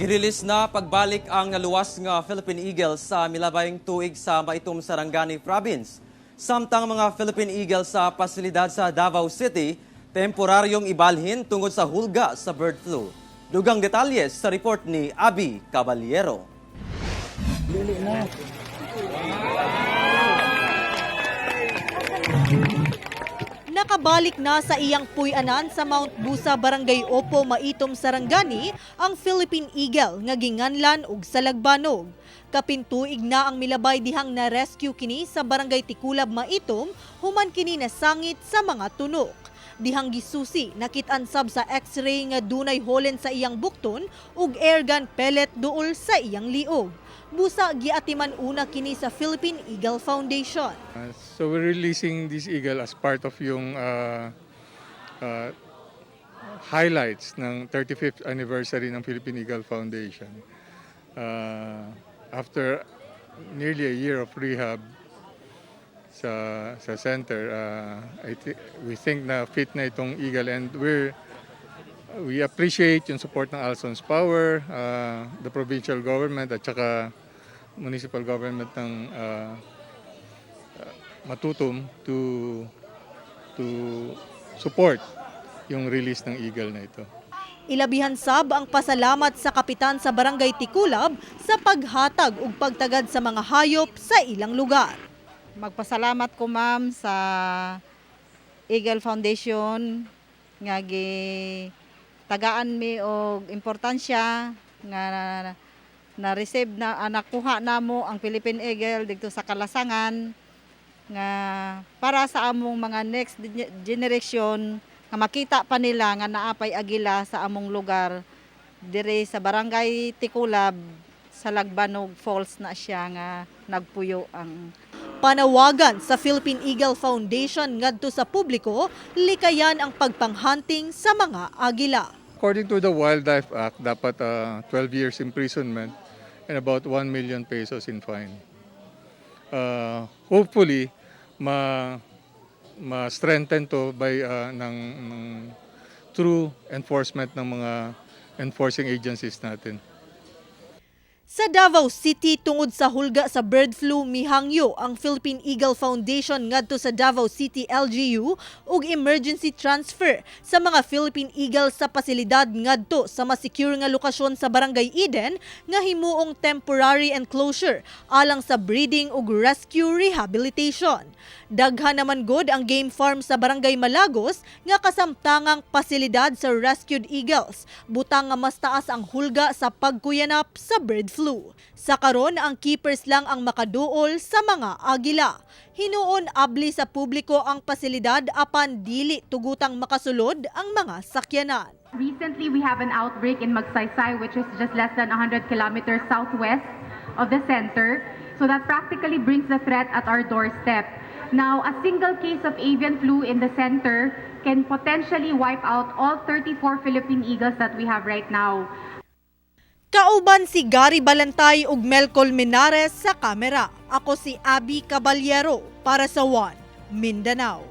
Gi-release na pagbalik ang naluwas nga Philippine Eagle sa milabayng tuig sa Maitum, Sarangani Province. Samtang mga Philippine Eagle sa pasilidad sa Davao City, temporaryong ibalhin tungod sa hulga sa bird flu. Dugang detalye sa report ni Abby Caballero. Dili na. Nakabalik na sa iyang puy-anan sa Mount Busa, Barangay Opo, Maitum, Sarangani ang Philippine Eagle nga ginganlan og Salagbanog. Kapintuig na ang milabay dihang na-rescue kini sa Barangay Tikulab, Maitum, human kini nasangit sa mga tunok. Dihang gisusi, nakit-an sab sa x-ray nga dunay holen sa iyang bukton ug airgun pellet duol sa iyang liog. Busa giatiman una kini sa Philippine Eagle Foundation. So we're releasing this eagle as part of yung highlights ng 35th anniversary ng Philippine Eagle Foundation. After nearly a year of rehab sa center, we think na fit na itong eagle and we appreciate yung support ng Alson's Power, the provincial government at saka municipal government ng Matutum to support yung release ng eagle na ito. Ilabihan sab ang pasalamat sa kapitan sa Barangay Tikulab sa paghatag ug pagtagad sa mga hayop sa ilang lugar. Magpasalamat ko, ma'am, sa Eagle Foundation nga gi tagaan mi og importansya nga na receive na nakuha namo ang Philippine Eagle didto sa Kalasangan nga para sa among mga next generation nga makita pa nila nga naa pay agila sa among lugar dire sa Barangay Tikulab sa Lagbanog Falls na siya nga nagpuyo ang. Panawagan sa Philippine Eagle Foundation ngadto sa publiko, likayan ang pagpanghunting sa mga agila. According to the Wildlife Act, dapat 12 years imprisonment and about 1 million pesos in fine. Hopefully, ma-strengthen to by ng through enforcement ng mga enforcing agencies natin. Sa Davao City, tungod sa hulga sa bird flu, mihangyo ang Philippine Eagle Foundation ngadto sa Davao City LGU og emergency transfer sa mga Philippine Eagle sa pasilidad ngadto sa mas secure nga lokasyon sa Barangay Eden nga himuong temporary enclosure alang sa breeding ug rescue rehabilitation. Daghan naman gud ang game farm sa Barangay Malagos nga kasamtangang pasilidad sa rescued eagles, butang nga mas taas ang hulga sa pagkuyanap sa bird flu. Sa karon, ang keepers lang ang makaduol sa mga agila. Hinuon abli sa publiko ang pasilidad apan dili tugutang makasulod ang mga sakyanan. Recently, we have an outbreak in Magsaysay, which is just less than 100 kilometers southwest of the center. So that practically brings the threat at our doorstep. Now, a single case of avian flu in the center can potentially wipe out all 34 Philippine eagles that we have right now. Kauban si Gary Balantay ug Melcol Menares sa kamera. Ako si Abby Caballero para sa One Mindanao.